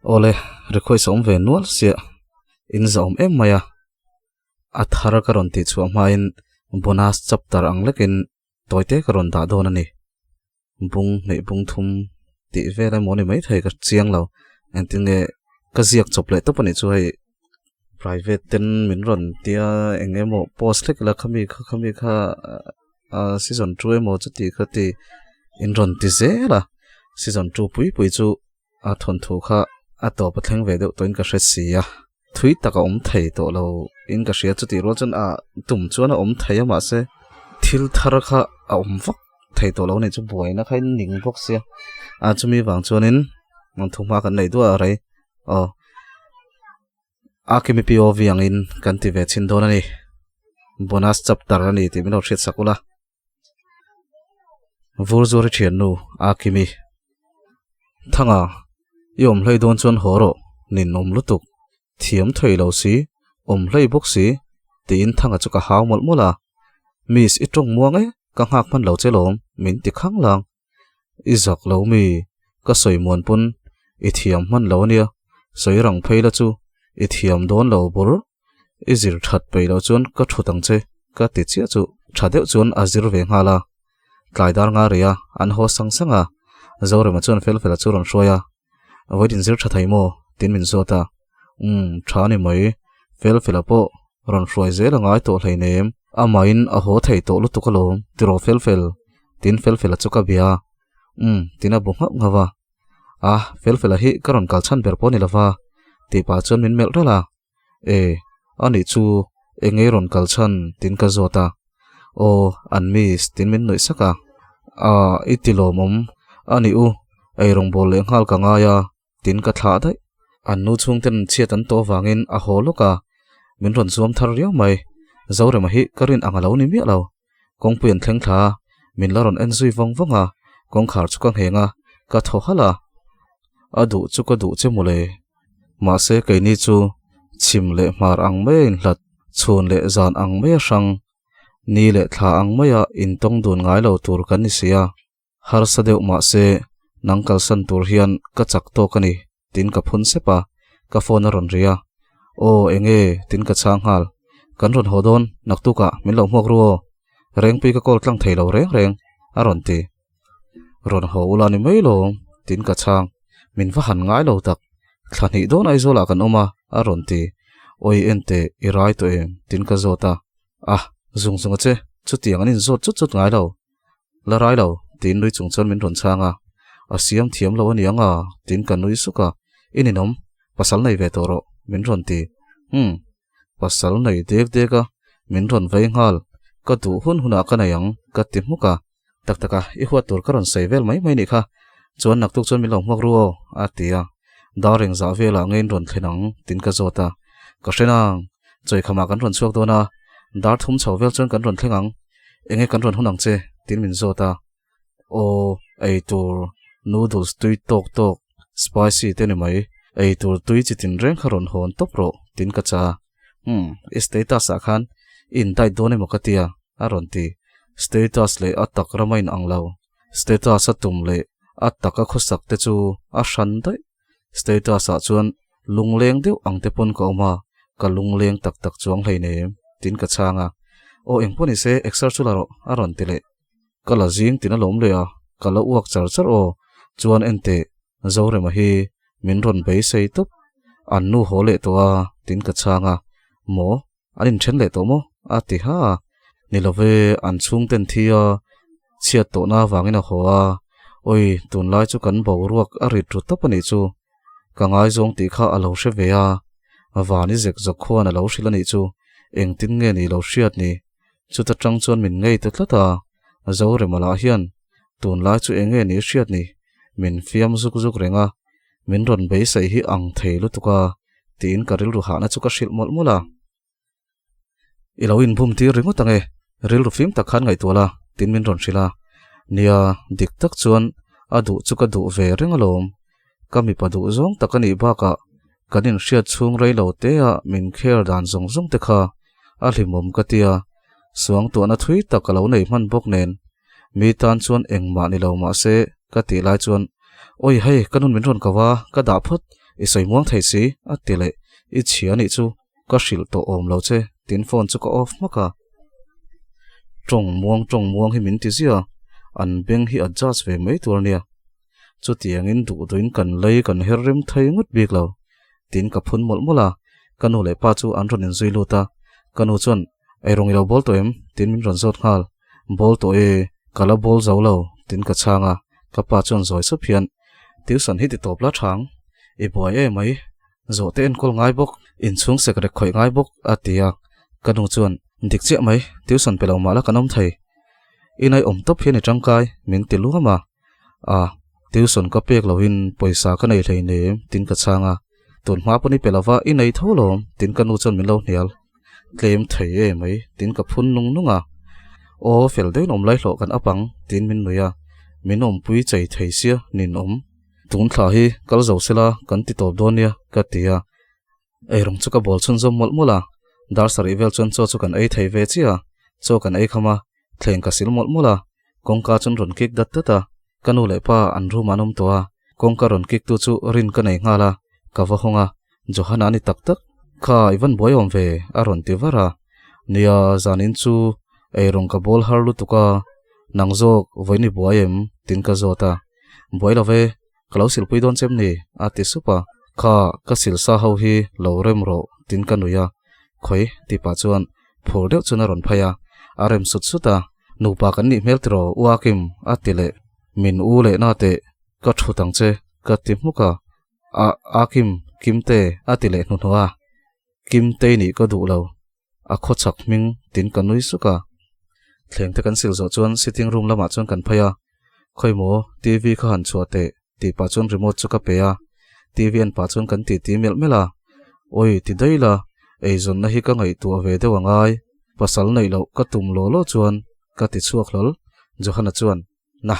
Awle, request a awm ve nual sia, in za awm em mai a. A thar ka rawn tih chhuah hmain bonus chapter ang lekin tawite ka rawn dah dawn a ni. Bung hnih bung thum tih vel emaw ni maithei ka chiang lo. Engtin nge ka ziak chawp leh tawp a nih chu hei private ten min rawn tia eng emaw post hlek ila khami kha khami kha ah season two emaw chuti kha ti in rawn ti zel a season two pui pui chu a thawnthu kha a tawp a thleng ve deuh tawhin ka hre si a thui tak a awm thei tawh lo in ka hria chutih rual chuan a tum chuan a awm thei a mahse thil thar kha a awm vak thei tawh lo a nih chu buaina kha in ning bawk sia a chumi vang chuanin thu hma kan neih duah a rei aw a kimi POV angin kan ti ve chhin dawn a ni bonus chapter a ni tih min lo hriat sak ula. Vur zuar i thiannu a Kimi. Thanga, i awm hlei dawn chuan haw rawh, nin awm lutuk, thiam thei lo si, awm hlei bawk si, tiin Thanga chu ka hau mawlh mawlh a. Miss i tawng muang e, ka nghak hman lo che lawm, min ti khang lang. I zak lo mi, ka sawi muan pawn i thiam hman lo ania, sawi rang phei la chu i thiam dawn lo bur. I zir that peih loh chuan ka thut ang che ka ti chiah chu tha deuh chuan a zir ve nghal a. Tlai dar nga rei a, an haw sang sang a. Zorema chuan fel fel a chu rawn hruai a. Vawiin zir tha thei maw? Tin min zawt a. Umm, tha a ni mai. Fel fel a pawh rawn hruai zel a ngai tawh hleinem. Amahin a haw thei tawh lutuk alawm, tiraw fel fel? Tin fel fel a chu ka bia a. Umm, tin a bu nghauh nghauh a. A, fel fel a hi ka rawn kal chhan ber pawh a ni lova, tih pah chuan min melh ralh a. E, a nih chu eng ei rawn kal chhan tin ka zawt a. Aw, an miss tin min nuih sak a. A, i ti lawmawm a nih u, ei rawngbâwl leh nghal ka ngai a tin ka thlah daih. An nu chhungten chhiat an tawh avangin a haw lawk a, min rawn zuam thar riau mai. Zorema hi ka rin ang a lo ni miah lo. Kawngpui an thleng thla a, min la rawn en zui vawng vawng a, kawngkhar chu ka ngheng a, ka thaw halh a. A duh chu ka duh che mawle. Mahse keini chu chhim leh hmar ang mai a inhlat, chhun leh zan ang mai a hrang, ni leh thla ang maia intawng dun ngai lo tur kan ni si a. Harsa deuh mahse nang kalsan tur hian ka chak tawk a ni, tin ka phun sep a, ka phone a rawn ri a. Aw enge tin ka chhang nghal. Kan rawn haw dawn, naktukah min lo hmuak ru aw. Rengpui ka call tlang thei lo reng reng, a rawn ti. Rawn haw ula ni mai lawm, tin ka chhang. Min va han ngai lo tak. Thla hnih dawn Aizawlah kan awm a, a rawn ti. Awi ente, i rai tawh em? Tin ka zawt a. Ah, zung zung a che, chutiang an inzawt chut chut ngai lo. La rai lo, tiin nui chung chuan min rawn chhang a. A siam thiam lo a ni ang a, tiin ka nui suk a. I ninawm, pasal nei ve tawh rawh, min rawn ti. Umm, pasal nei dek dek a, min rawn vei nghal. Ka duh hun hunah ka nei ang, ka ti hmuk a. Tak tak a, i huat tur ka rawn sawi vel mai mai nih kha. Chuan naktuk chuan min lo hmuak ru aw, a ti a. Dar eng zah velah ngeiin rawn thlen ang, tiin ka zawt a. Ka hre nang, chawikhamah kan rawn chhuak dawn a, dar thum chho vel chuan kan rawn thleng ang. Enge kan rawn hun ang che? tiin min zawt a. Aw, eitur noodles tui tawk tawk, spicy te ni mai. Eitur tui chi tin reng kha rawn hawn tawp rawh, tiin ka cha. Umm, i status ah khan i in diet dawn emaw ka tia, a rawn ti. Status leh a tak rama in ang lo. Status a tum leh a taka khawsak te chu a hran daih. Status ah chuan lungleng deuh ang te pawn ka awm a, ka lungleng tak tak chuang hleinem, tiin ka chhang a. Aw engpawh ni se, exer chu la rawh, a rawn ti leh. Ka la zing tin a lawm leh a, ka la uak char char aw, chuan enteh, Zorema hi min rawn beisei tawp, an nu haw leh tawh a, tiin ka chhang a. Maw? An inthen leh tawh maw? A ti ha a. Ni lo ve, an chhungten thi a chhiat tawhna avangin a haw a. Awi, tunlai chu kan boruak a rit ru tawp a nih chu. Ka ngaizawng tih kha a lo hre ve a. Vani zek zawk khuan a lo hrilh a nih chu. Engtin nge ni lo hriat ni? Chuta tang chuan min ngei ta tlat a. Zorema lah hian tunlai chu eng nge ni hriat ni? Min fiam zuk zuk reng a. Min rawn beisei hi ang thei lutuk a. Tiin ka rilru hahna chu ka hrilh mawlh mawlh a. I lo inbum tir ringawt ang e, rilru fim tak khan ngaihtuah la, tiin min rawn hrilh a. Nia, dik tak chuan a duh chu ka duh ve reng alawm. Ka mipa duh zawng tak a nih bakah kan inhriat chhung rei lo te a min kher dan zawng zawng te kha a hlimawm ka tia, suangtuahna thui tak a lo nei hman bawk nen. Mi tan chuan engmah ni lo mahse ka tih lai chuan, Awi hei, ka nun min rawn ko a, ka dah phawt. I sawi muang thei si, a ti leh. I chhia nih chu ka hrilh tawh awm lo che, tin phone chu ka off hmak a. Tawng muang tawng muang hi min ti ziah a, an beng hi adjust ve mai tur a nia. Chutiangin duh duhin kan lei kan her rem thei ngawt bik lo, tin ka phun mawlh mawlh a. Ka nu leh pa chu an rawn inzui lut a, ka nu chuan Eirawng i lo bawl tawh em? Tin min rawn zawt nghal. Bawl tawh e, ka la bawl zo lo, tin ka chhang a. Ka pa chuan zawi sup hian, Tuition hi ti tawp la thang, i buai e mai, zawh te enkawl ngai bawk, inchhung sek rek khawih ngai bawk, a ti a. Ka nu chuan, Dik chiah mai, tuition pe lo mah la kan awm thei. Inai awm tawp hian i tangkai, min ti luam a. A, tuition ka pek lohin pawisa ka nei hleinem, tin ka chhang a. Tun hma pawn i pe lova i nei tho lawm, tin ka nu chuan min lo hnial. Tlem thei e mai, tin ka phun nung nung a. Aw, fel deuhin awm lai hlawh kan up ang, tin min nui a. Min awmpui chei thei sia, nin awm. Tun thla hi kal zo sela kan ti tawp dawn nia, ka ti a. Eirawng chu ka bawl chhunzawm mawlh mawlh a. Dar sarih vel chuan chaw chu kan ei thei ve chiah a. Chaw kan ei kham a, Thleng ka sil mawlh mawlh a, kawngka chuan rawn kik dat dat a, ka nu leh pa an room an awm tawh a, kawngka rawn kik tu chu rin ka nei nghal a, ka va hawng a, Johanna a ni tak tak, kha i van buai awm ve a rawn ti var a, nia zanin chu eirawng ka bawl har lutuk a, nang zawk vawiin i buai em tin ka zawt a, buai lo ve, ka lo silpui dawn chem ni a ti sup a, kha ka silsa ho hi lo rem rawh tin ka nui a, khawi tih pah chuan phur deuh chuan a rawn phei a, a rem sut sut a, nupa kan nih hmel tiraw u Akim a ti leh, min u leh na teh ka thut ang che ka ti hmuk a, a Akim Kimte a ti leh hnuhnawh a, Kimtei nih ka duh lo a khawchhak hming tin ka nui suk a. Thleng te kan sil zawh chuan sitting room lamah chuan kan phei a, Khawi maw TV kha han chhuah teh tih pah chuan remote chu ka pe a, TV en pah chuan kan titi melh melh a, Awi ti daih la, eizawnna hi ka ngaihtuah ve deuh angai, pasal neih loh ka tum law law chuan ka ti chhuak hlawl, Johanna chuan Na,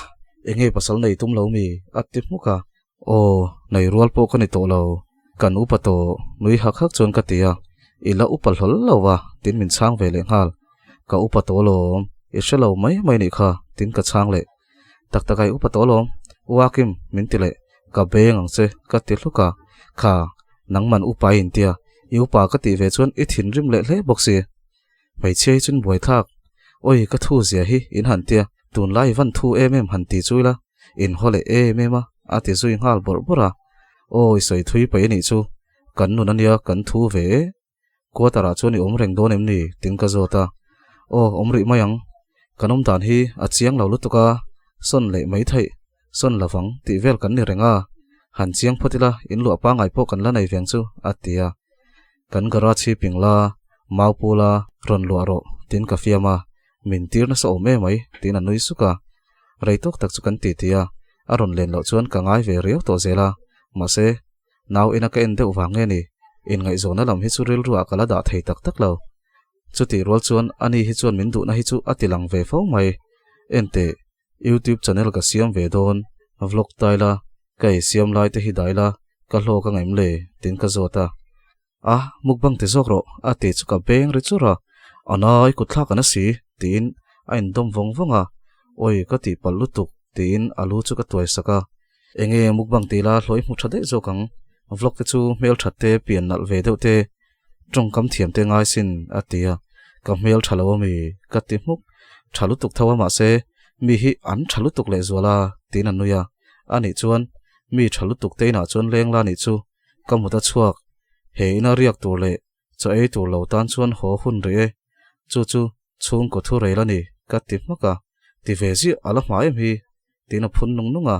enge pasal nei tum lo mi? a ti hmuk a. Aw, nei rual pawh ka ni tawh lo. Kan upa tawh, nui hak hak chuan ka ti a. I la upa hlawl lo va, tin min chhang ve leh nghal. Ka upa tawh lawm, i hre lo mai mai nih kha, tin ka chhang leh. Tak tak a i upa tawh lawm, Uakim, min ti leh. Ka beng ang che, ka ti hluk a. Kha, nangman upa i intia, i upa ka tih ve chuan i thinrim leh hle bawk si. Hmeichhia hi chuan buaithlak, Awi ka thu zia hi in han tia, tunlai van thu em em han ti chu ila, in haw leh em em a, a ti zui nghal bawrh bawrh a. Awi sawi thui paih a nih chu, kan nun ania kan thu ve e. Quarter ah chuan i awm reng dawn em ni? Tin ka zawt a. Aw awm rih mai ang, kan awm dan hi a chiang lo lutuk a, sawn leh mai theih, sawn lovang tih vel kan ni reng a, han chiang phawt ila in luah pangai pawh kan la nei veng chu, a ti a. Kan garage hi ping la, mau pu la, rawn luah rawh, tiin ka fiam a, min tir nasa awm em mai, tiin a nui suk a. Rei tawk tak chu kan ti ti a, a rawn len loh chuan ka ngai ve riau tawh zel a, mahse, nau ina ka en deuh vang nge ni, inngaihzawnna lam hi chu rilru ah ka la dah thei tak tak lo. Chutih rual chuan ani hi chuan min duhna hi chu a ti lang ve fo mai. Enteh, Youtube channel ka siam ve dawn, vlog tai la, ka ei siam lai te hi dai la, ka hlawk a ngaim le, tiin ka zawt a. A, mukbang ti zawk rawh, a ti chu ka beng ri chur a, a nai kut thlak an a si, tiin a indawm vawng vawng a, awi ka tih palh lutuk, tiin a lu chu ka tuai sak a. Enge mukbang ti la hlawh i hmu tha daih zawk ang, vlog te chu hmelthat te pian nalh ve deuh te, Tawngkam thiam te ngai sin, a ti a. Ka hmel tha lo a mi? Ka ti hmuk. Tha lutuk tho a mahse, mi hi an tha lutuk leh zual a, tiin a nui a. Anih chuan, mi tha lutuk te inah chuan leng la nih chu, ka mut a chhuak. He ina riak tur leh chaw ei tur lo tan chuan haw hun rih e. Chu chu chhungkaw thu rel a ni, ka ti hmak a. Ti ve ziah a la hma em hi, tiin a phun nung nung a.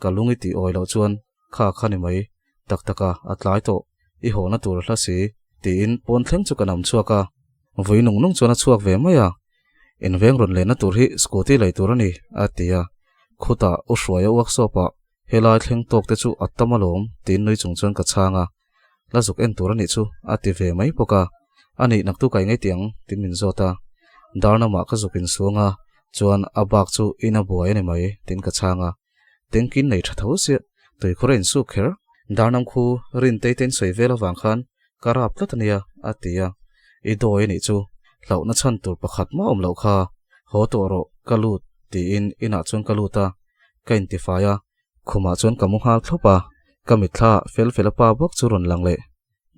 Ka lung i tih awi loh chuan Kha kha ni mai, tak taka a tlai tawh, i hawhna tur a hla si, tiin pawn thleng chu ka nam chhuak a. Vui nung nung chuan a chhuak ve mai a, Inveng rawn lenna tur hi scooty lei tur a ni, a ti a. Khutah u Hruaia workshop ah helai thleng tawk te chu a tam alawm, tiin nui chung chuan ka chhang a. La zuk en tur a nih chu, a ti ve mai bawk a. A nih naktu kai ngei tih ang, tiin min zawt a. Darnamah ka zuk insuang a, chuan a bak chu in a buai a ni mai, tiin ka chhang a. Tengkin nei tha tho chiah, tuikhur a insuk kher. Darnam khu Rintei te insawi vel avang khan ka rap tlat a nia, a ti a. I dawi a nih chu, hlauhna chhan tur pakhat mah awm loh kha, haw tawh rawh, ka lut, tiin inah chuan ka lut a, ka intifai a, khumah chuan ka mu nghal thlawp a. Ka mitthla Felfela pa bawk chu rawn lang leh.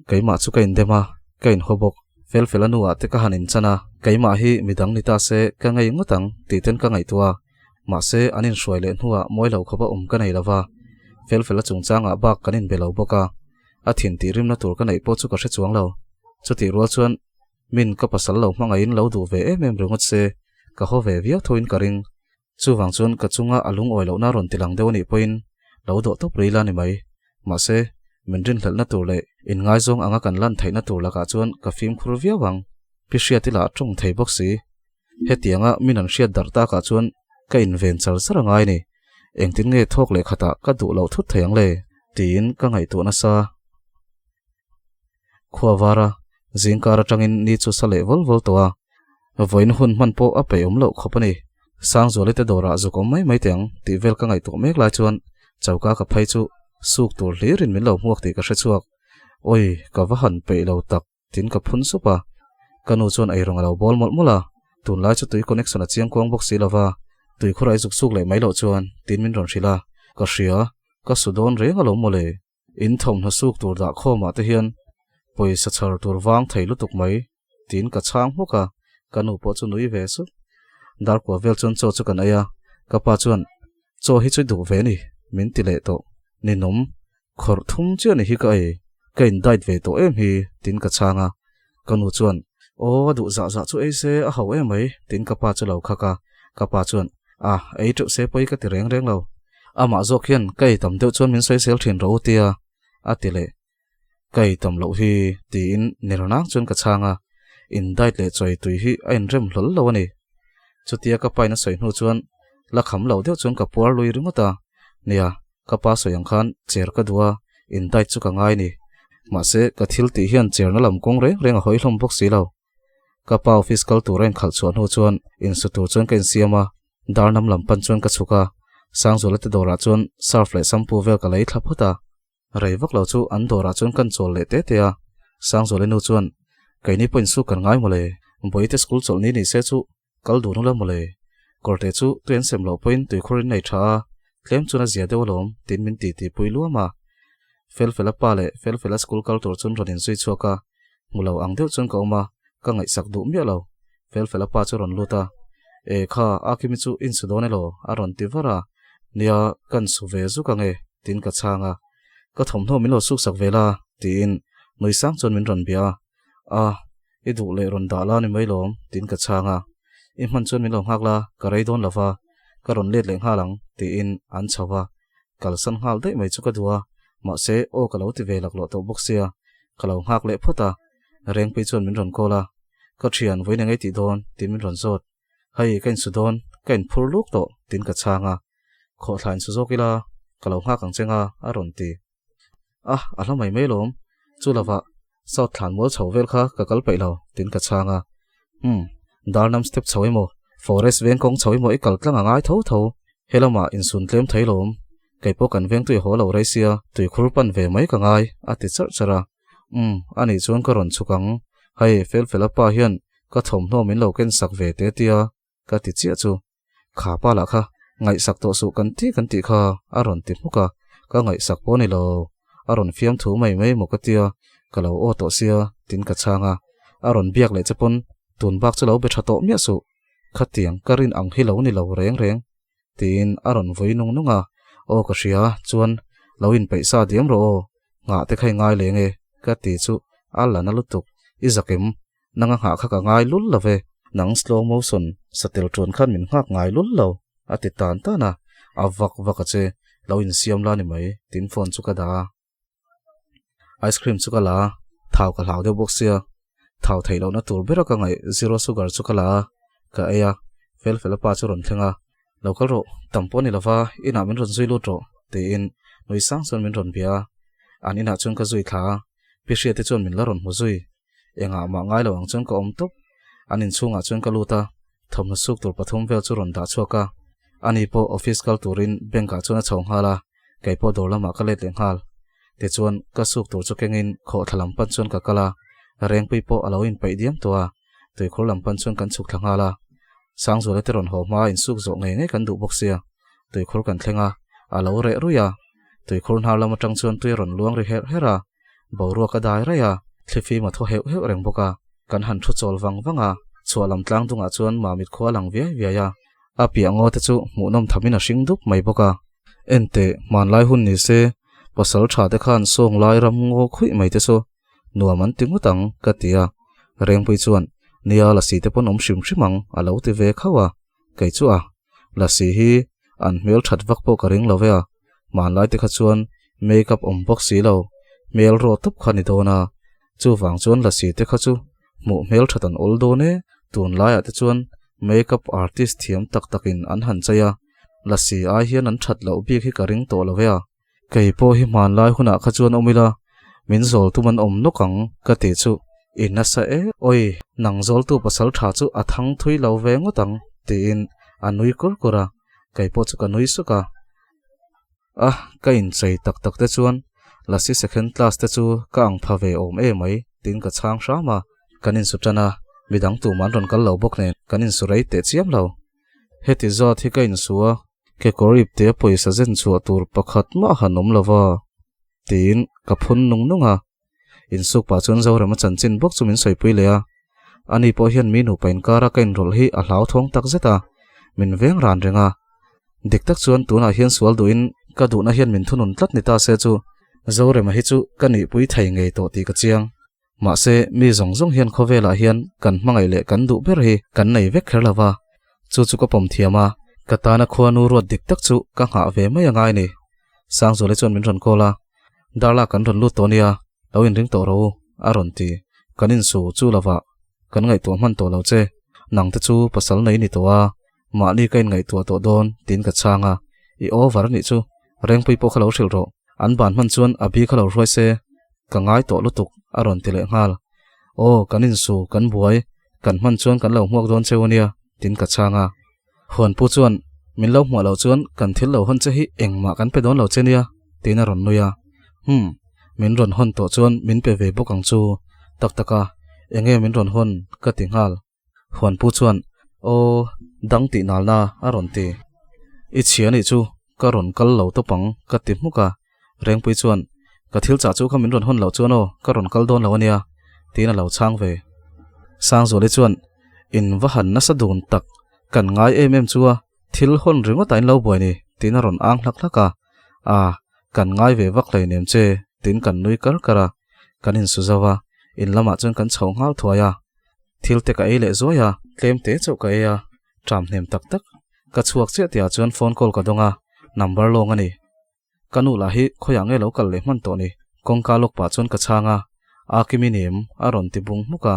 Keimah chu ka indem a, ka inhaw bawk. Felfela nuah te ka han inchan a, keimah hi midang ni ta se ka ngei ngawt ang tih ten ka ngaihtuah a. Mahse, an inhruai leh hnuah mawi lo khawpa awm ka nei lo va, Felfela chungchangah bak kan inbe lo bawk a. A thin tih rimna tur ka neih pawh chu ka hre chuang lo. Chutih rual chuan min ka pasal lo hmangaihin lo duh ve em em ringawt se, ka haw ve viau thoin ka ring. Chuvang chuan ka chunga a lungawi lohna rawn ti lang deuh a nih pawhin lo dawh tawp rih la ni mai. Mahse, min rinhlelhna tur leh inngaizawng anga kan lan theihna tur lakah chuan ka fimkhur viau ang. Pi Hriati lah tawng thei bawk si. Hetianga min an hriat darh takah chuan ka inven char char a ngai ni. Engtin nge thawk leh khatah ka duh loh thut thei ang le? Tiin ka ngaihtuah nasa. Khua vara zingkar atangin ni chu sa leh vawl vawl tawh a, vawiin hun hman pawh a peih awm loh khawp a ni. Sangzuali te dawrah zuk awm mai mai teh ang tih vel ka ngaihtuah mek lai chuan choka ka phei chu suk tur hlirin min lo hmuak tih ka hre chhuak. Awi, ka va han peih lo tak tiin ka phun sup a. Ka nu chuan eirawng a lo bawl mawlh mawlh a, tunlai chu tui connection a chiang kuang bawk si lova, tuikhur a i zuk suk leh mai loh chuan tiin min rawn hrilh a, ka hria, ka su dawn reng alawm mawle. In thawmhnaw suk tur dah khawmah te hian pawisa chhar tur vang thei lutuk mai tiin ka chhang hmuk a, ka nu pawh chu nui ve sup. Darkua vel chuan chaw chu kan ei a, ka pa chuan chaw hi chu duh ve ni min ti leh tawh. Ninawm, khawrh thum chiah ni hi ka ei, ka in diet ve tawh em hi tiin ka chhang a, ka nu chuan aw a duh zah zah chu ei se a ho em mai tiin ka pa chu lo khak a, ka pa chuan a ei teuh se pawi ka ti reng reng lo. Amah zawk hian ka ei tam deuh chuan min sawisel thin rawh u tia a ti leh. Ka ei tam loh hi tiin nirnang chuan ka chhang a, in diet leh chawi tui hi a inrem hlawl lo a ni. Chutia ka pain a sawi hnu chuan la kham lo deuh chuan ka puar lui ringawt a, nia ka pa sawi ang khan cher ka duh a, in diet chu ka ngai ni. Mahse ka thil tih hian cherna lam kawng reng reng a hawi hlawm bawk si lo. Ka pa office kal tur a inkhalh chhuah hnu chuan insu tur chuan ka insiam a, Darnam lam pan chuan ka chhuk a, Sangzuala te dawrah chuan surf leh shampoo vel ka lei thla phawt a. Rei vak lo chu an dawrah chuan kan chawl leh te te a, Sangzuala nu chuan, Keini pawhin suk kan ngai mawle, Bawihte school chawlh ni ni se chu kal dun ula mawle, kawrte chu tui an sem loh pawhin tuikhur in nei tha a, tlem chuan a zia deuh alawm, tiin min ti ti pui luam a. Felfela pa leh Felfela school kal tur chuan rawn inzui chhuak a, Hmu lo ang deuh chuan ka awm a, ka ngaihsak duh miah lo. Felfela pa chu rawn lut a, E kha, Akimi chu in su dawn elaw? a rawn ti var a. Nia, kan su ve zuk ang e, tiin ka chhang a. Ka thawmhnaw min lo suksak ve la, tiin nui sang chuan min rawn bia a. A, i duh leh rawn dah la ni mai lawm, tiin ka chhang a. I hman chuan min lo nghak la, ka rei dawn lo va, ka rawn let leh nghal ang, tiin an chho va. Kalsan nghal daih mai chu ka duh a, mahse aw ka lo ti ve laklawh tawh bawk sia, Ka lo nghak leh phawt a, Rengpui chuan min rawn call a, Ka thian vawiin eng ei tih dawn? tiin min rawn zawt. Hei, ka insu dawn, ka inphur luk tawh, tiin ka chhang a. Khawhthla insu zawk ila, ka lo nghak ang che nga, a rawn ti. A, a hla mai mai lawm, chu lovah South thlan mual chho vel kha ka kal peih lo, tiin ka chhang a. Umm, Darnam step chho emaw, Forest veng kawng chho emaw i kal tlang a ngai tho tho, helamah insun tlem thei lawm, Kei pawh kan veng tui haw lo rei sia, tuikhur pan ve mai ka ngai, a ti charh charh a. Umm, anih chuan ka rawn chhuk ang. Hei, Felfela pa hian ka thawmhnaw min lo ken sak ve te tia, ka ti chiah chu. Kha pa lah kha, ngaihsak tawh suh kan ti kan tih kha, a rawn ti hmuk a. Ka ngaihsak pawh ni lo, a rawn fiam thu mai mai maw ka tia, ka lo aw tawh sia, tin ka chhang a. A rawn biak leh che pawn, tun bak chu lo be tha tawh miah suh. Khatiang ka rin ang hi lo ni lo reng reng. Tiin a rawn vui nung nung a, Aw ka hria, chuan lo inpeih sa diam rawh aw, nghah te kha i ngai leng e, ka ti chu a la na lutuk, i zakim, nanga nghah kha ka ngai lul lo ve, nang slow motion satel ṭuan khan min nghak ngai lul lo, a ti tan tan a, a vak vak a che, lo insiam la ni mai, tiin phone chu ka dah a. Ice cream chu ka la a, thau ka hlau deuh bawk sia, thau theih lohna tur bera ka ngaih zero sugar chu ka la a, ka ei a, fel fel a pa chu rawn thleng a, lo kal rawh, tam pawh a ni lova, inah min rawn zui lut rawh, tiin nui sang chuan min rawn bia a, an inah chuan ka zui thla a, pi Hriate chuan min la rawn hmu zui, engah mah ngai lo ang chuan ka awm tawp, an inchhungah chuan ka lut a, thawmhnaw suk tur pathum vel chu rawn dah chhuak a, ani pawh office kal turin bank ah chuan a chho nghal a. Kei pawh dawr lamah ka let leh nghal. Tichuan, ka suk tur chu kengin khawhthla lam pan chuan ka kal a, Rengpui pawh a lo inpeih diam tawh a, tuikhur lam pan chuan kan chhuk thla nghal a. Sangzuala te rawn haw hmaa insuk zawh ngei ngei kan duh bawk sia, tuikhur kan thleng a, a lo reh ruih a. Tuikhur hnar lam atang chuan tui a rawn luang ri herh herh a, boruak a dai raih a, thlifim a thaw heuh heuh reng bawk a. Kan han thu chawl vang vang a, chhuah lam tlang dungah chuan Mamit khua a lang viai viai a, a piah ngaw te chu hmuhnawm thamin a hring dup mai bawk a. Enteh, hmanlai hun ni se, pasal tha te khan sawng lai ram ngaw khuih mai te chu nuam an ti ngawt ang, ka ti a. Rengpui chuan, Nia, lasi te pawn awm hrim hrim ang, a lo ti ve khauh a. Kei chu a, lasi hi an hmel that vak pawh ka ring lo ve a, hmanlai te kha chuan make up awm bawk si lo, hmel raw tawp kha ni dawn a, chuvang chuan lasi te kha chu hmuh hmel that an awl dawn e, tunlaiah te chuan make up artist thiam tak takin an han chei a, lasi ai hian an that loh bik hi ka ring tawh lo ve a. Kei pawh hi hmanlai hunah kha chuan awm ila, min zawl tum an awm nawk ang ka tih chu i nasa e. Oi, nang zawltu pasal tha chu a thang thui lo ve ngawt ang tiin a nui kur kur a, kei pawh chu ka nui suk a. A, ka inchei tak tak te chuan Lasi second class te chu ka ang pha ve awm e mai tiin ka chhang hram a. Kan insu tan a, midang tumah an rawn kal lo bawk nen kan insu rei teh chiam lo. Heti zat hi ka insu a, kekawr ipte pawisa zen chhuah tur pakhat mah han awm lo va, tiin ka phun nung nung a. Insuk pah chuan Zorema chanchin bawk chu min sawipui leh a. Ani pawh hian mi nupa inkara ka inrawlh hi a hlauthawng tak zet a, min veng ran reng a. Dik tak chuan tunah hian sual duhin ka duhna hian min thunun tlat ni ta se chu Zorema hi chu ka nihpui thei ngei tawh tih ka chiang. Mahse, mi zawng zawng hian khawvelah hian kan hmangaih leh kan duh ber hi kan nei vek kher lo va, chu chu ka pawm thiam a, ka tana khuanu ruat dik tak chu ka nghah ve mai a ngai ni. Sangzuala chuan min rawn call a, Darla kan rawn lut tawh nia, lo inring tawh rawh u, a rawn ti. Kan insu chu lovah kan ngaihtuah hman tawh lo che, nang te chu pasal nei ni tawh a, mahni ka inngaihtuah tawh dawn tiin ka chhang a, I over a nih chu, Rengpui pawh kha lo hrilh rawh, an ban hman chuan a bi kha lo hruai se, ka ngai tawh lutuk a rawn ti leh nghal. Aw, kan insu, kan buai, kan hman chuan kan lo hmuak dawn cheu ania tiin ka chhang a. Huanpu chuan, Min lo hmuah loh chuan kan thil lo hawn che hi engmah kan pe dawn lo che nia tiin a rawn nui a. Humm, min rawn hawn tawh chuan min pe ve bawk ang chu, tak tak a, enge min rawn hawn ka ti nghal. Huanpu chuan, Aw, dang tih nalna a rawn ti. I chhia nih chu ka rawn kal lo tawp ang ka ti hmuk a. Rengpui chuan, Ka thil chah chu kha min rawn hawn loh chuan aw, ka rawn kal dawn lo ania, tiin a lo chhang ve. Sangzuali chuan, In va han nasa dun tak, kan ngai em em chu a, thil hawn ringawt a in lo buai ni, tiin a rawn ang hlak hlak a. A, kan ngai ve vak hleinem che, tiin kan nui kar kar a. Kan insu zo a, in lamah chuan kan chho nghal thuai a. Thil te ka ei leh zuai a, tlem te chauh ka ei a, ṭam hnem tak tak. Ka chhuak chiah tihah chuan phone call ka dawng a, number lawng a ni. Ka nu lah hi khawiah nge lo kal leh hman tawh ni? Kawngka lawk pah chuan ka chhang a, Akimi ni em? a rawn ti bung hmuk a.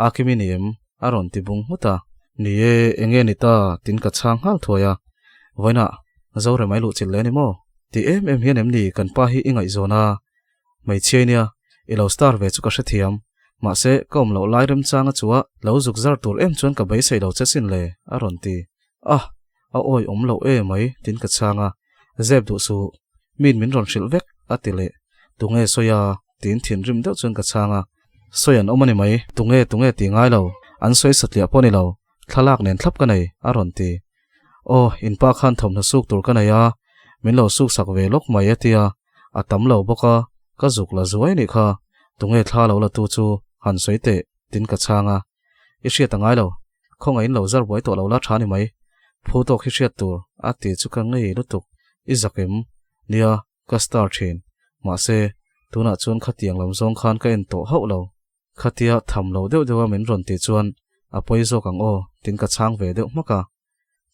Akimi ni em? a rawn ti bung hmut a. Ni e, eng nge ni ta? tiin ka chhang nghal thuai a. Vawiinah Zoremai luhchilh leh a ni maw? Ti em em hian em ni kan pa hi i ngaihzawn a? Hmeichhia i nia, i lo star ve chu ka hrethiam. Mahse, ka awm loh lai remchanga chua lo zuk zar tur em chuan ka beisei lo che sin le, a rawn ti. Ah! A awi awm loh e mai, tiin ka chhang a. Zep duh suh, min min rawn hrilh vek, a ti leh. Tunge sawi a? tiin thinrim deuh chuan ka chhang a. Sawi an awm a ni mai, tunge tunge ti ngai lo, an sawi satliah pawh ni lo, thlalak nen thlap ka nei, a rawn ti. Aw, in pa khan thawmhnaw suk tur ka nei a, min lo suk sak ve lawk mai a tia, a tam lo bawk a, ka zuk la zuai nih kha, tunge thla lo la tu chu han sawi teh, tin ka chhang a. I hriat a ngai lo, khawngaihin lo zar buai tawh lo la tha ni mai, phu tawk hi hriat tur a ti chu ka ngei lutuk, i zak em? Nia, ka star thin, mahse, tunah chuan khatiang lam zawng khan ka en tawh hauh lo. Khatia tham lo deuh deuha min rawn tih chuan a pawi zawk ang aw, tin ka chhang ve deuh hmak a.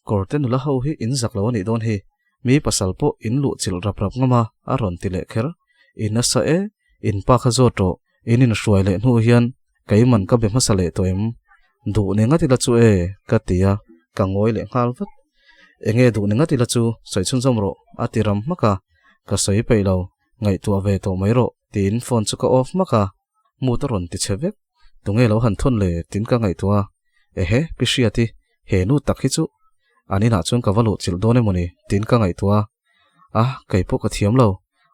Kawrte nula ho hi in zak lo a nih dawn hi, mi pasal pawh in luh chilh rap rap ngam a, a rawn ti leh kher. I nasa e, in pa kha zawt rawh, in inhruai leh hnu hian keiman ka be hmasa leh tawh em? Duh ni ngat ila chu e, ka ti a, ka ngawi leh nghal vat. Enge duh ni ngat ila chu sawi chhunzawm rawh, a ti ram hmak a, ka sawi peih lo, ngaihtuah ve tawh mai rawh, tiin phone chu ka off hmak a. Mut a rawn ti che vek. Tunge lo han thawn le tin ka ngaihtuah a. Ehe, pi Hriati, he nu tak hi chu an inah chuan ka va luh chilh dawn emawni tin ka ngaihtuah a. A, kei pawh ka thiam lo.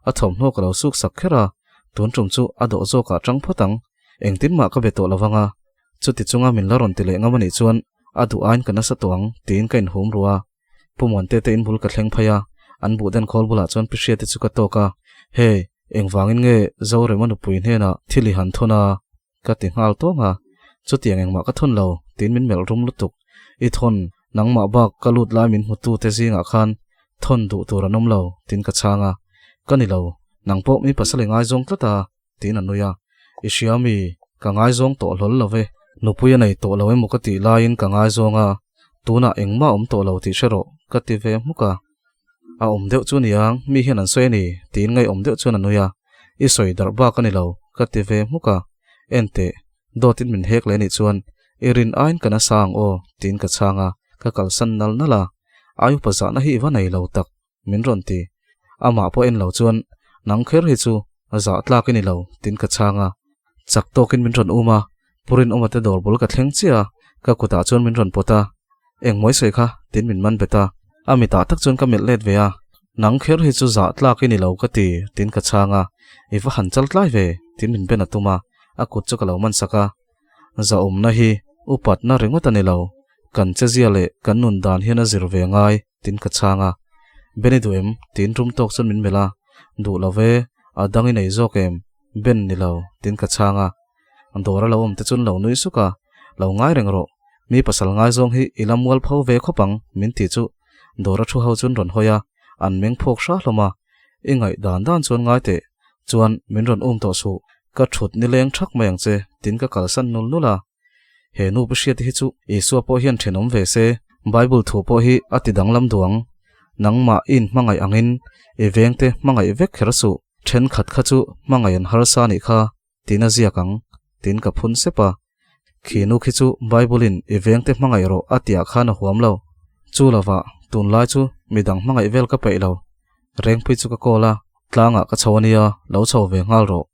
A thawmhnaw ka lo suk sak kher a, tun tum chu a dawh zawkah tang phawt ang. Engtin mah ka be tawh lo vang a. Chuti chunga min la rawn ti leh ngam anih chuan a duh aiin ka nasa tawh ang tiin ka inhum ru a. Pu Muante te inbul ka thleng phei a. An buh den khawl bulah chuan Pi Hriati chu ka tawk a, Hey, engvangin nge Zorema nupui hnenah thil i han thawn a? Ka ti nghal tawng a, Chutiang engmah ka thawn lo, tiin min melh rum lutuk. I thawn, nangmah bak ka lut lai min hmutu te zingah khan thawn duh tur an awm lo, tiin ka chhang a. Ka ni lo, nang pawh mi pasal i ngaizawng tlat a, tiin a nui a. I hria mi, ka ngaizawng tawh hlawl lo ve. Nupui a nei tawh lo emaw ka tih laiin ka ngaizawng a, tunah engmah awm tawh lo tih hre rawh, ka ti ve hmuk a. A awm deuh chu niang, mi hian an sawi a ni, tiin ngaihawm deuh chuan a nui a. I sawi darh bak a ni lo, ka ti ve hmuk a. Enteh, dawtin min hek leh anih chuan i rin aiin ka nasa ang aw, tiin ka chhang a, ka kalsan nal nal a. Ai upa zahna hi i va nei lo tak, min rawn ti. Amah pawh en lo chuan, Nang kher hi chu zah tlak i ni lo, tiin ka chhang a. Chak tawkin min rawn um a, Purin awma te dawr bul ka thleng chiah a, ka kutah chuan min rawn pawt a. Engmawi sawi kha, tiin min man bet a. A mitah tak chuan ka melh let ve a, Nang kher hi chu zah tlak i ni lo ka ti, tiin ka chhang a. I va han chal tlai ve, tiin min ben a tum a, a kut chu ka lo man sak a. Zahawmna hi upatna ringawt a ni lo, kan chezia leh kan nun dan hian a zir ve ngai, tiin ka chhang a. Ben i duh em? tiin rum tawk chuan min melh a. Duh lo ve, a dang i nei zawk em? Ben ni lo, tiin ka chhang a. Dawr a lo awm te chuan lo nui suk a, Lo ngai reng rawh, mi pasal ngaizawng hi i la mual pho ve khawp ang, min ti chu. Dawr a thu ho chuan rawn hawi a, an meng phawk hra hlawm a. I ngaih dan dan chuan ngai teh, chuan min rawn um tawh suh, ka thut nileng thak mai ang che, tiin ka kalsan nul nul a. He nu pu Hriati hi chu Isua pawh hian thenawm ve se, Bible thu pawh hi a ti danglam duh ang. Nangmah i inhmangaih angin i vengte hmangaih vek kher suh, thenkhat kha chu hmangaih an harsa anih kha, tiin a ziak ang, tiin ka phun sep a. Khi nu khi chu Bible-in i vengte hmangaih rawh a tihah khan a huam lo. Chu lovah, tunlai chu midang hmangaih vel ka peih lo. Rengpui chu ka call a, tlangah ka chho ania, lo chho ve nghal rawh.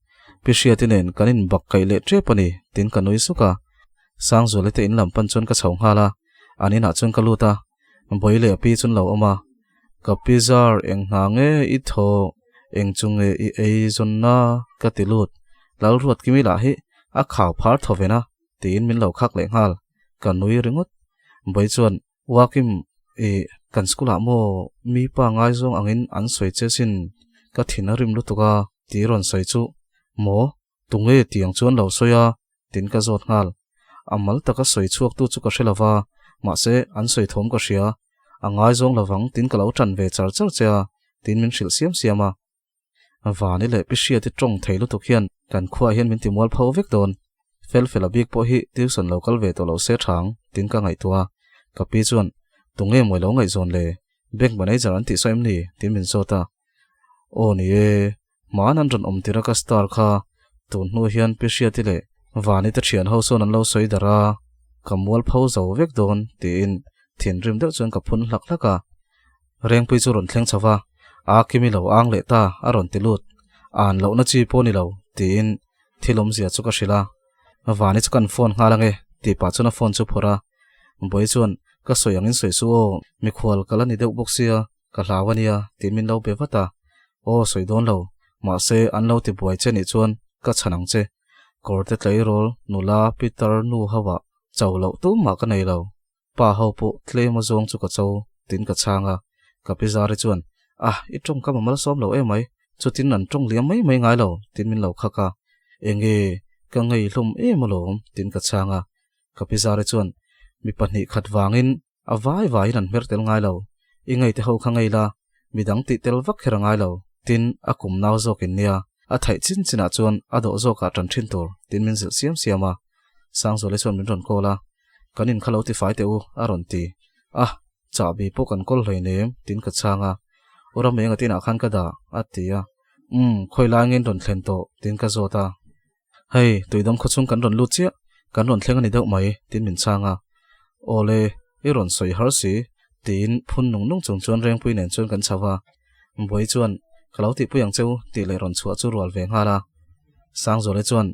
Pi Hriati nen kan inbak kaih leh tep a ni, tiin ka nui suk a. Sangzuali te in lam pan chuan ka chho nghal a, an inah chuan ka lut a, Bawi leh a pi chuan lo awm a. Ka pi zar eng hna nge i thaw, eng chu nge i ei zawnna ka ti lut. Lalruatkimi lah hi a khau phar thaw ven a, tiin min lo khak leh nghal. Ka nui ringawt. Bawi chuan Wakim, i kan school ah maw mi pa ngaizawng angin an sawi che sin, ka thin a rim lutuk a, ti rawn sawi chu, maw, tunge tiang chuan lo sawi a, tin ka zawt nghal. A mal taka sawi chhuak tu chu ka hre lova, mahse an sawi thawm ka hria, a ngaizawng lovang tin ka lo tan ve char char che a, tin min hrilh siam siam a. Vani leh Pi Hriati tawng thei lutuk hian kan khuaah hian min ti mual pho vek dawn. Fel fel a bik pawh hi tuition lo kal ve tawh lo se tha ang tiin ka ngaihtuah a. Ka pi chuan, Tunge mawi lo ngaihzawn le? Bank manager an tih saw em ni? tiin min zawt a. Aw ni e, hmaan an rawn awm tir a ka star kha tun hnu hian Pi Hriati leh Vani te thian ho sawn an lo sawi darh a, ka mual pho zo vek dawn tiin thinrim deuh chuan ka phun hlak hlak a. Rengpui chu rawn thleng chho va, A Kimi lo ang leh ta, a rawn ti lut. An lohna chi pawh ni lo, tiin thil awmzia chu ka hrilh a. Vani chu kan phone nghal ange, tih pah chuan a phone chu phawrh a. Bawi chuan, Ka sawi angin sawi suh aw, mikhual ka la ni deuh bawk sia, ka hlau a nia, tiin min lo be vat a. Aw, sawi dawn lo, mahse an lo ti buai che nih chuan ka chhan ang che. Kawrte tleirawl, nula, Peter nu ho ah cho loh tumah ka nei lo. Pa ho pawh tlem a zawng chu ka cho, tiin ka chhang a. Ka pi Zari chuan, Ah, i tawngkam a malsawm lo emai, chutin an tawng liam mai mai ngai lo, tiin min lo khak a. Enge, ka ngei hlawm em alawm, tiin ka chhang a. Ka pi Zari chuan, Mi pahnih khat vangin a vai vaiin an hmer tel ngai lo, i ngei te ho kha ngei la, midang tih tel vak kher a ngai lo, tin a kum nau zawkin nia, a theih chin chinah chuan a dawh zawkah tan thin tur, tiin min zilh siam siam a. Sangzuali chuan min rawn call a, Kan in kha lo ti fai teh u, a rawn ti. A, chahbi pawh kan kawl hlei nem, tiin ka chhang a. U Ramenga tinah khan ka dah, a ti a. Umm, khawi lai ngin rawn thlen tawh, tiin ka zawt a. Hei, tuidam khawchhung kan rawn lut chiah, kan rawn thleng a ni deuh mai, tiin min chhang a. Awle, i rawn sawi har si, tiin phun nung nung chung chuan Rengpui nen chuan kan chho a. Buai chuan, Ka lo tihpui ang che u, tih leh rawn chhuah chu rual ve nghal a. Sangzuala chuan,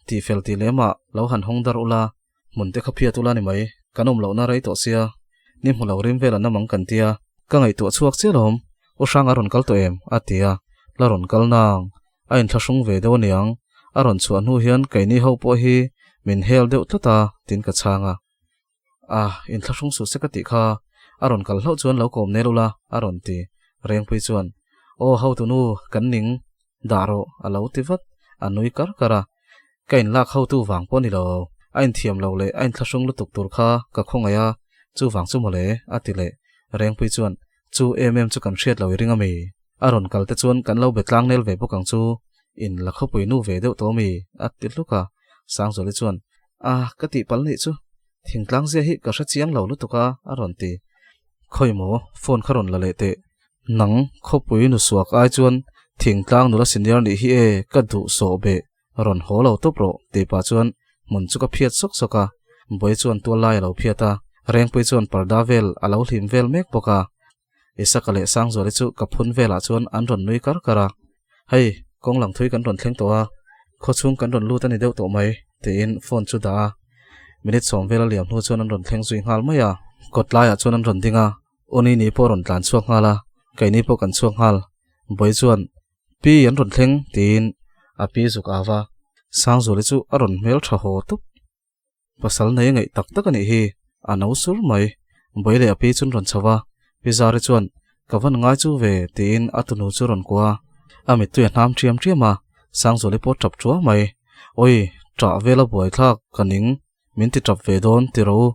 Tihfel tih lemah lo han hawng dar ula, Hmun te kha phiat ula ni mai, kan awm lohna rei tawh sia, ni hmu lo rim vel an awm ang kan tia, ka ngaihtuah chhuak chiah alawm, U Hranga rawn kal tawh em? a ti a, la rawn kal nang, a inthlahrung ve deuh aniang, a rawn chhuah hnu hian keini ho pawh hi min hel deuh tlat a, tiin ka chhang a. Ah, inthlahrung suh se ka tih kha, a rawn kal hlauh chuan lo kawm nel ula, a rawn ti. Rengpui chuan, Aw hotunu, kan ning dah rawh a lo ti vat, a nui kar kar a. Ka inlak hotu vang pawh ni lo, a inthiam lo leh a inthlahrung lutuk tur kha ka khawngaih a, chuvang chu mawle a ti leh. Rengpui chuan, Chu em em chu kan hriat lo i ring a mi? A rawn kal te chuan kan lo be tlang nel ve bawk ang chu, in la khawpui nu ve deuh tawh mi? a ti hluk a. Sangzuali chuan, A, ka tihpalh nih chu, thingtlang zia hi ka hre chiang lo lutuk a, a rawn ti. Khawi maw, phone kha rawn la leh teh. Nang, khawpui nu suak ai chuan thingtlang nula senior nih hi e, ka duh sawh beh, rawn haw lo tawp rawh, tih pah chuan hmun chu ka phiat sawk sawk a. Buai chuan tual lai a lo phiat a, Rengpui chuan parda vel a lo hlim vel mek bawk a. Isaka leh Sangzuali chu ka phun velah chuan an rawn nui kar kar a. Hei, kawng lang thui kan rawn thleng tawh a, khawchhung kan rawn lut a ni deuh tawh mai, tiin phone chu dah a. Minute sawm vel a liam hnu chuan an rawn thleng zui nghal mai a. Kawt laiah chuan an rawn ding a, Unini pawh a rawn tlan chhuak nghal a, keini pawh kan chhuak nghal. Buai chuan, Pi an rawn thleng, tiin a pi zuk au va. Sangzuali chu a rawn hmel tha haw tup. Pasal nei ngaih tak tak a nih hi, a no sur mai. Buai leh a pi chun rawn chho va, Pi Zari chuan, Ka van ngai chu ve, tiin a tunu chu rawn kuah a. A mittui a hnam ṭiam ṭiam a, Sangzuali pawh ṭap ṭuau mai. Awi, ṭah vela buaithlak ka ning, min ti ṭap ve dawn ti rawh u,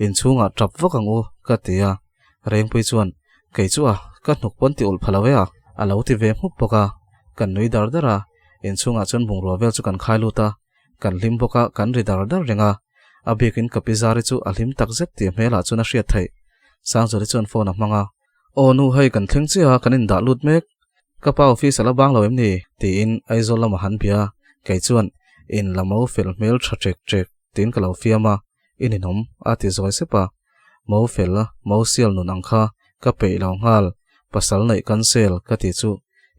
inchhungah ṭap vak ang u, ka ti a. Rengpui chuan, Kei chu a, ka hnuk pawn ti ulh pha lo e a, a lo ti ve hmuk bawk a. Kan nui dar dar a, inchhungah chuan bungrua vel chu kan khai lut a. Kan hlim bawk a, kan ri dar dar reng a. A bikin ka pi Zari chu a hlim tak zet tih hmelah chuan a hriat theih. Sangzuali chuan phone a hmang a. Aw nu hei kan thleng chiah a, kan indah lut mek. Ka pa office a la bang lo em ni? tiin Aizawl lamah han bia. Kei chuan, In la mo fel hmel tha ṭek ṭek tiin ka lo fiam a, i ninawm a ti zawi sep a. Mo fel, mo sial nun ang kha ka peih lo nghal, pasal neih cancel ka ti chu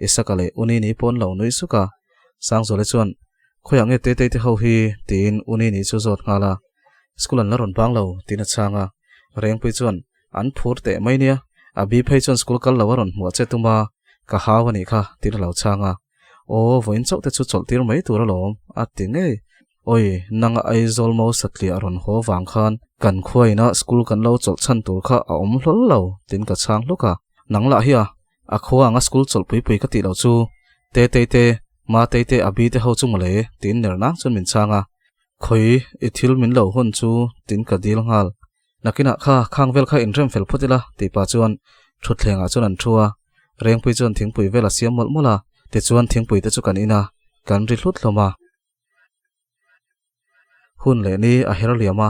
Isaka leh Unini pawn lo nui suk a. Sangzuali chuan, Khawiah nge Tetei te ho hi? tiin Unini chu zawt nghal a. School an la rawn bang lo, tiin a chhang a. Rengpui chuan, An phur teh mai nia, a bi phei chuan school kal lo a rawn hmuah che tum a, ka hau a nih kha, tiin a lo chhang a. Aw, vawiin chauh te chu chawlh tir mai tur alawm, a ti ngei. Awi, nanga Aizawl Mo satliah a rawn haw vang khan kan khuaina school kan lo chawlh chhan tur kha a awm hlawl lo, tiin ka chhang hluk a. Nang lah hi a, A khua anga school chawlh pui pui ka tih loh chu Tetei te, Matei te, Abi te ho chu mawle tiin ner nang chuan min chhang a. Khawi i thil min lo hawn chu tiin ka dil nghal. Nakinah kha khang vel kha inrem fel phawt ila tih pah chuan thutthleng ah chuan an thu a. Rengpui chuan thingpui vel a siam mawlh mawlh a, tichuan thingpui te chu kan in a, kan ri hlut hlawm a. Hun leh ni a her liam a,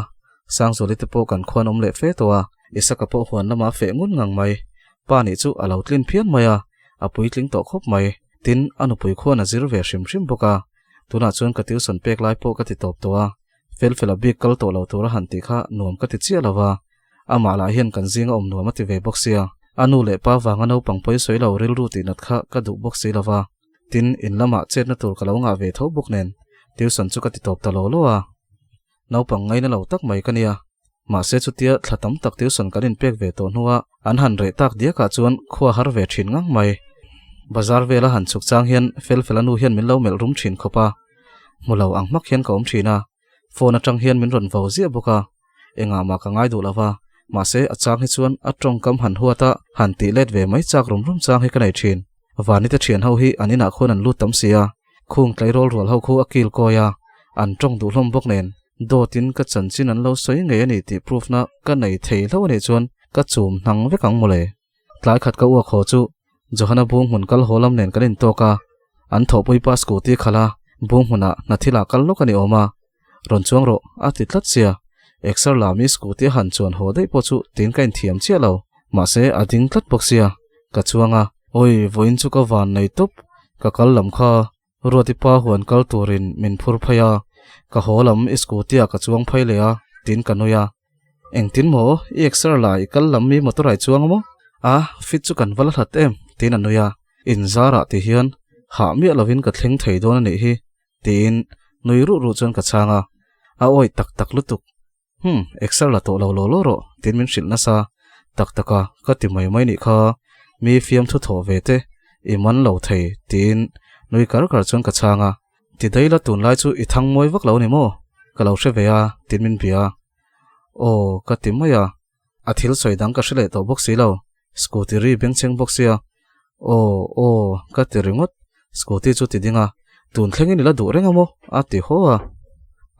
Sangzuali te pawh kan khuan awm leh fe tawh a, Isaka pawh huan lamah a feh ngun ngang mai. Pa nih chu a lo tlin phian mai a, a puitling tawh khawp mai. Tin, a nupui khuan a zir ve hrim hrim bawk a, tunah chuan ka tuition pek lai pawh ka ti tawp tawh a, Felfela bik kal tawh lo tura han tih kha nuam ka ti chiah lo va, amah lah hian kan zinga awm nuam a ti ve bawk sia, a nu leh pa vanga naupang pawi sawi lo rilru tihnat kha ka duh bawk si lo va. Tin, in lamah chetna tur ka lo ngah ve tho bawk nen, tuition chu ka ti tawp ta law law a. Naupang ngaina lo tak mai ka nia. Mahse chutia thla tam tak tuition kan inpek ve tawh hnua an han reh tak diakah chuan khua har ve thin ngang mai. Bazar vela han chhuk chang hian Felfela nu hian min lo melh rum thin khawp a. Hmu lo ang hmak hian ka awm thin a. Phone atang hian min rawn vo ziah bawk a. Engah mah ka ngai duh lo va, mahse a chang hi chuan a tawngkam han huat a, han tih let ve mai chak rum rum chang hi ka nei thin. Vani te thian ho hi an inah khuan an lut tam si a, khung tleirawl rual ho khu a kil kawi a, an tawng duh hlawm bawk nen, dawtin ka chanchin an lo sawi ngei a ni tih proof na ka nei thei hlauh a nih chuan ka chum hnang vek ang mawle. Tlai khat ka uak haw chu Johana bung hmun kal haw lam nen kan intawk a, an thawhpui pa scooty khalh a, bung hmunah hna thilah kal lawk a ni awm a, rawn chuang rawh a ti tlat sia, exer la mi scooty a han chuan haw daih pawh chu tiin ka inthiam chiah lo, mahse a ding tlat bawk sia, ka chuang a. Awi, vawiin chu ka van nei tawp, ka kal lam kha Ruati pa huan kal turin min phur phei a, ka haw lam i scooty ah ka chuang phei leh a, tiin ka nui a. Engtin maw, i exer la i kal lam mi motor ah i chuang a maw? A, fit chu kan va la hlat em, tiin a nui a. In zarah ti hian hah miah lovin ka thleng thei dawn a nih hi, tiin nui ruh ruh chuan ka chhang a. A awih tak tak lutuk. Hum, exer la tawh lo law law rawh, tiin min hrilh nasa. Tak tak a, ka ti mai mai nih kha, mi fiamthu thawh ve te i man lo thei, tiin nui kar kar chuan ka chhang a. Ti daih la tunlai chu i thang mawi vak lo ni maw? Ka lo hre ve a, tiin min bia. Aw, ka ti mai a, a thil sawi dang ka hre leh tawh bawk si lo, scooty ri bengchheng bawk sia. Aw, aw, ka ti ringawt. Scooty chu ti ding a, Tun thlengin i la duh reng a maw? a ti haw a.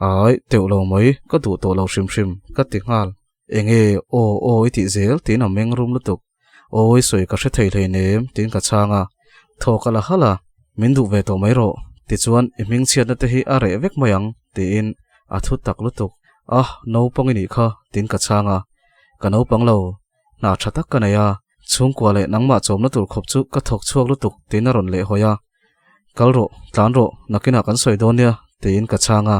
Ai, teuh lo mai, ka duh tawh lo hrim hrim, ka ti nghal. Enge, aw, aw i tih zel tiin a meng rum lutuk. Awi sawi ka hre thei hleinem tiin ka chhang a, thaw ka la halh a, min duh ve tawh mai rawh, tichuan i hmingchhiatna te hi a reh vek mai ang tiin a thu tak lutuk. Ah, naupang i nih kha tiin ka chhang a, ka naupang lo, hna tha tak ka nei a, chhungkua leh nangmah chawmna tur khawp chu ka thawk chhuak lutuk tiin a rawn lehhawi a, kal rawh, tlan rawh, nakinah kan sawi dawn nia tiin ka chhang a.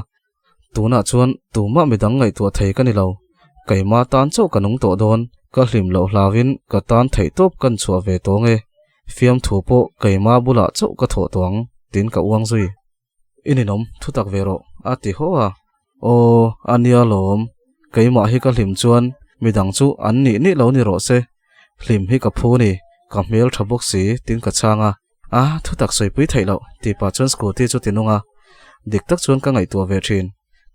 Tunah chuan tumah midang ngaihtuah thei ka ni lo. Keimah tan chauh ka nung tawh dawn. Ka hlim loh hlauin ka tan theihtawp kan chhuah ve tawng e. Fiamthu pawh keimah bulah chauh ka thawh tawh ang, tiin ka uang zui. I ninawm, thutak ve rawh, a ti haw a. Aw, a nia lawm. Keimah hi ka hlim chuan midang chu an nih nih lo ni rawh se. Hlim hi ka phu ni, ka hmel tha bawk si, tiin ka chhang a. A, thutak sawipui theih loh, tih pah chuan scooty chu ti nung a. Dik tak chuan ka ngaihtuah ve thin.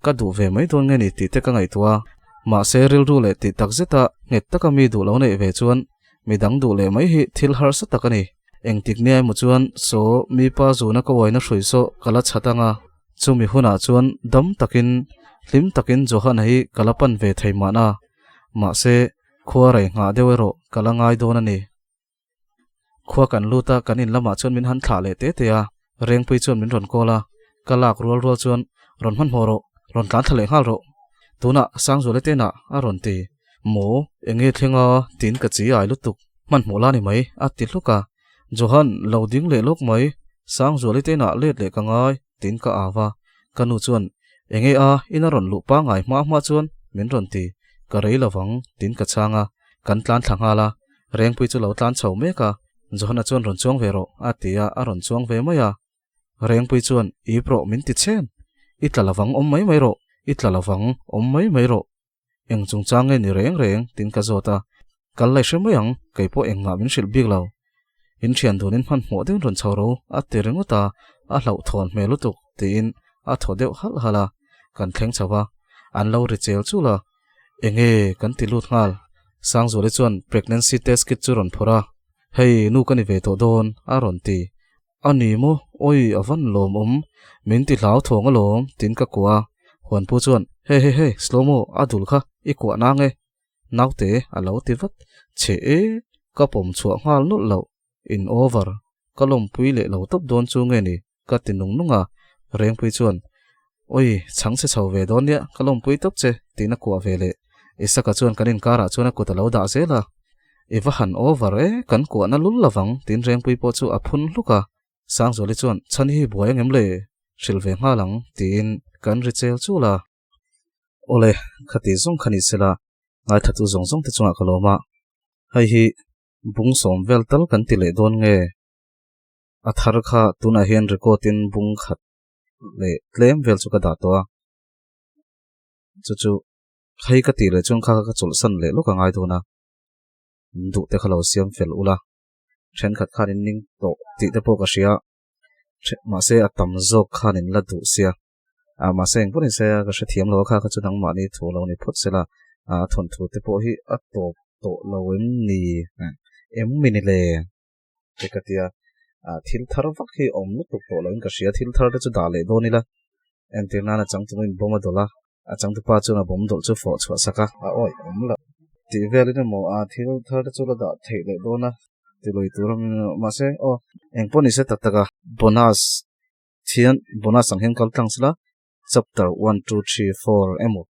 Ka duh ve mai dawn nge ni tih te ka ngaihtuah a. Mahse rilru leh tih tak zeta nghet taka mi duh lo neih ve chuan midang duh leh mai hi thil harsa tak a ni. Engtik nia emaw chuan saw mi pa zuna ka uaina hrui saw ka la chhat ang a. Chumi hunah chuan dam takin, hlim takin Johan-a hi ka la pan ve thei mahna. Mahse, khua rei nghah deuh erawh ka la ngai dawn a ni. Khua kan lut a, kan in lamah chuan min han thlah leh te te a, Rengpui chuan min rawn call a, ka lak rual rual chuan rawn hmanhmawh rawh, rawn tlan thla leh nghal rawh. Tunah Sangzuala te inah a rawn ti, Maw, eng nge thleng a? tiin ka chi ai lutuk, hmanhmawh la ni mai, a ti hluk a. Johan, lo ding leh lawk mai, Sangzuala te inah let leh ka ngai, tiin ka au a. Ka nu chuan, Eng nge a, ina rawn luh pangngai hma hma chuan min rawn ti, ka rei lovang, tiin ka chhang a, kan tlan thla nghal a. Rengpui chu lo tlan chho mek a, Johana chuan rawn chuang ve rawh a ti a, a rawn chuang ve mai a. Rengpui chuan, Ip rawh min ti chen. I tla lovang awm mai mai rawh, i tla lovang awm mai mai rawh. Eng chungchang nge ni reng reng? tiin ka zawt a. Kal lai hre mai ang, kei pawh engmah min hrilh bik lo. In thian dunin hmanhmawh deuhin rawn chho ro a ti ringawt a, a hlauhthawn hmel lutuk tiin a thaw deuh halh halh a. Kan thleng chho a, an lo ri chel chul a. Enge kan ti lut nghal. Sangzuali chuan pregnancy test kit chu rawn phawrh a, Hei nu ka ni ve tawh dawn a rawn ti. A ni maw? Awi a van lawmawm, min ti hlau thawng alawm tiin ka kuah a. Huanpu chuan, Hey hey hey slow mo a dul kha i kuah nang e. Naute a lo ti vat. Chhe e, ka pawm chhuah nghal nawlh loh. In over. Ka lawmpui leh lo tawp dawn chu nge ni? Ka ti nung nung a. Rengpui chuan, Awi, chhang chhe chho ve dawn nia, ka lawmpui tawp che, tiin a kuah ve leh. Isaka chuan kan inkarah chuan a kut a lo dah zel a. I va han over e, kan kuahna lul lovang, tiin Rengpui pawh chu a phun hluk a. Sangzuali chuan, Chhan hi buai angem le? Hrilh ve nghal ang, tiin kan ri chel chul a. Awle, khati zawng kha ni sela, ngaithatu zawng zawng te chungah ka lawm a. Hei hi bung sawm vel tal kan ti leh dawn nge? A thar kha tunah hian record in bung khat leh tlem vel chu ka dah tawh a. Chu chu hei ka tih leh chuan kha ka chawlhsan leh lawk a ngai dawn a. Duh te kha lo siam fel ula. Thenkhat khan in ning tawh tih te pawh ka hria. Mahse a tam zawk khan in la duh sia. A mahse eng pawh ni se ka hrethiam lo a kha kha chu nangmahni thu lo ni phawt sela a thawnthu te pawh hi a tawp tawh lo em ni em mi ni le te ka tia a thil thar vak hi awm lutuk tawh lo in ka hria thil thar te chu dah leh dawn ila entir nan a changtu in bawm a dawlh a a changtupa chuan a bawm dawlh chu fawh chhuah sak a a awih awm loh tih velin emaw a thil thar te chu la dah theih leh dawn a ti lui tur a mahse aw eng pawh ni se tak tak a bonus Thian bonus ang hian kal tlang sela chapter one two three four emaw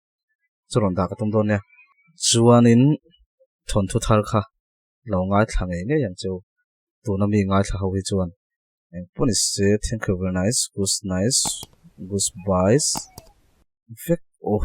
chu rawn dah ka tum dawn nia. Chuanin thawnthu thar kha lo ngaithla ngei ngei ang chu tuna mi ngaithla ho hi chuan eng pawh ni se thank you very nice good nice good byes vek aw.